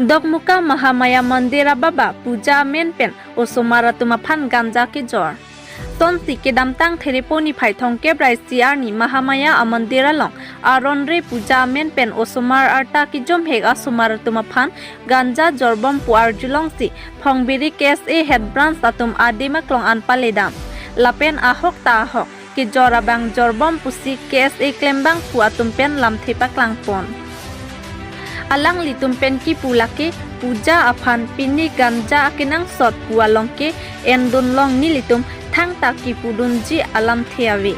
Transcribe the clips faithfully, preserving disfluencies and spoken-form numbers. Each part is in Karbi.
Dokmoka Mahamaya Mandir ababa puja amen pen osomar atum aphan ganja kejor. Sonsi kedamtang Therepo niphai thomkep ra isi arni Mahamaya Amandir along aron re puja amen pen osomar arta kejomhek asomar atum aphan ganja jorbom pu arjulongsi Phongbiri K S A Head Branch atum adim aklong an paledam. Lapen ahok ta ahok kejor abang jorbom pusi K S A klembangpo atum pen lamthe paklangpon. Alanglitum pen kipu lake puja aphan pini ganja akenangsot pu along ke endun long nelitum thangta kipudunji alamthe ave.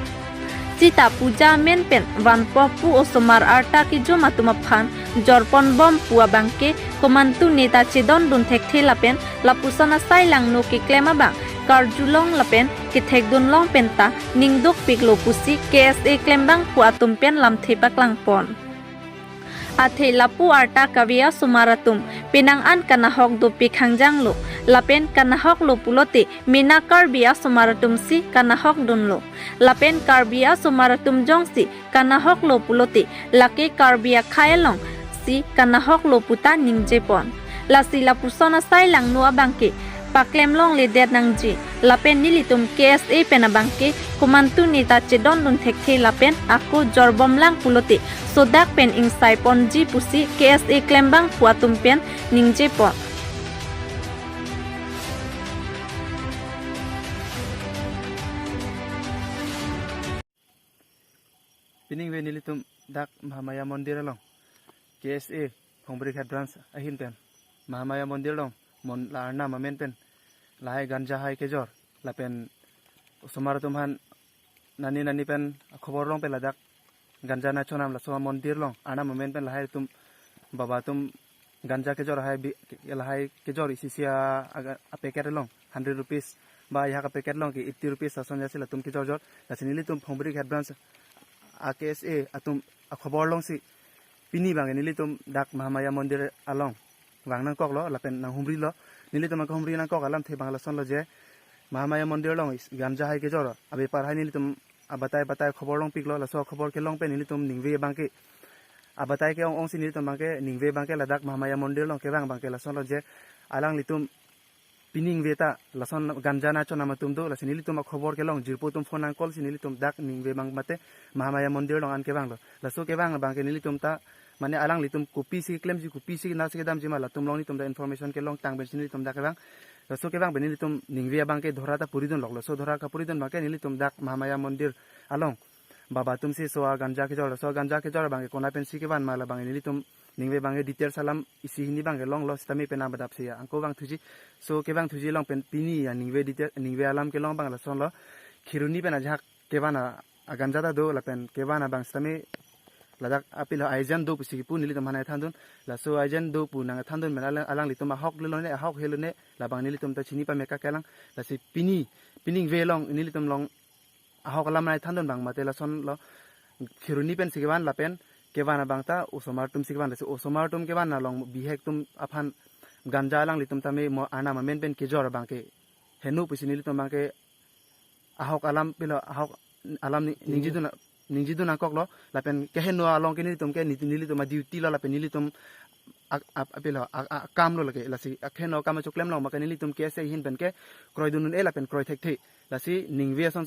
Sita puja amen pen vanpo pu osomar arta kejom atum aphan jorponbom pu abang ke komantu neta chedondun thekthe lapen lapuson asai langno keklem abang karjulong lapen kethekdunlong penta ningdukpiklo pusi K S A klembangpo atum pen lamthe paklangpon. Athe lapu arta kave asomar atum penang an kanahok dopik hangjanglo lapen kanahoklo pulote mena Karbi asomar atumsi kanahokdunlo lapen Karbi asomar atum jongsi kanahoklo pulote lake Karbi akhei alongsi kanahoklo puta ningjepon. Lasi lapuson asai langno abang ke paklemlongledet nangji lapen nelitum K S A pen abang ke komantu neta chedondun thekthe lapen ako jorbomlang pulote sodak pen ingsaiponji pusi K S A klembangpo atum pen ningjepon. Piningve nelitum dak Mahamaya Mandir along K S A Phongbiri Head Branch ahin pen Mahamaya Mandir along mon la arnam amen pen lahai ganja hai kejor lapen osomar atum aphan nani nani pen khobor long pen ladak ganja nangchonam laso amandir along arnam amen pen lahai atum baba atum ganja kejor hai bi-, lahai kejor isi isi a, aga, a packet along hundred rupees ba ajahak a packet along ke eighty rupees ason jasi latum kejorjor. Lasi nelitum Phongbiri Head Branch a K S A atum akhobor longsi pini abang nelitum dak Mahamaya Mandir along vang nangkoklo lapen nanghumrilo. Nelitum anke humri nangkok alamthe abang lasonlo je Mahamaya Mandir along is-, ganja hai kejor abepar hai nelitum abatai batai khobor longpiklo, laso khobor kelong pen nelitum ningve abang ke abatai ke-ong-ongsi nelitum abang ke ningve abang ke ladak Mahamaya Mandir along kevang abang ke lasonlo je alanglitum piningve ta lason ganja nangchonam atum do, lasi nelitum akhobor kelong jirpo atum phone nang call si nelitum dak ningve abang mate Mahamaya Mandir along an kevanglo. Laso kevang abang ke nelitum ta mane alanglitum kopisi klemji kopisi nasi kedamji ma latum along nelitum ta information kelong tang pensi nelitum dak kevang. Laso kevang pen nelitum ningve abang ke dhora ta puridunlok. Laso dhora kapuridun abang ke nelitum dak Mahamaya Mandir along baba atumsi so a ganja kejor, so a ganja kejor abang ke kona pensi kevan ma labang nelitum ningve abang ke details alam isi hini abang ke longlo sitame pen abadap si ya angko vangthuji. So kevangthuji along pen pini aningve detail ningve alam kelong abang lasonlo. Kheroni pen ajahak kevan a, a ganja ta do lapen kevan abang sitame ladak apilo agent do pusi kipu nelitum aphan nangthandun. Laso agent do pu nangthandun pen alang, alanglitum ahok lelone ahok helone labang nelitum ta chini pame kakelang. Lasi pini piningve along nelitum along ahok alam nangthandun abang mate lasonlo. Kheroni pensi kevan lapen kevan abang ta osomar atumsi kevan, lasi osomar atum kevan along bihek atum aphan ganja alanglitum tame mo arnam amen pen kejor abang ke heno pusi nelitum abang ke ahok alam pilo ahok alam ni-, ningjidun ningjidun nangkoklo lapen keheno along ke nelitum ke nit-, nelitum a duty lo lapen nelitum ak-, ap-, apilo ak-, ak-, akam lo lake. Lasi akeheno akam achoklem long maka nelitum K S A ahin pen ke kroidun un-e lapen kroi thekthe. Lasi ningve ason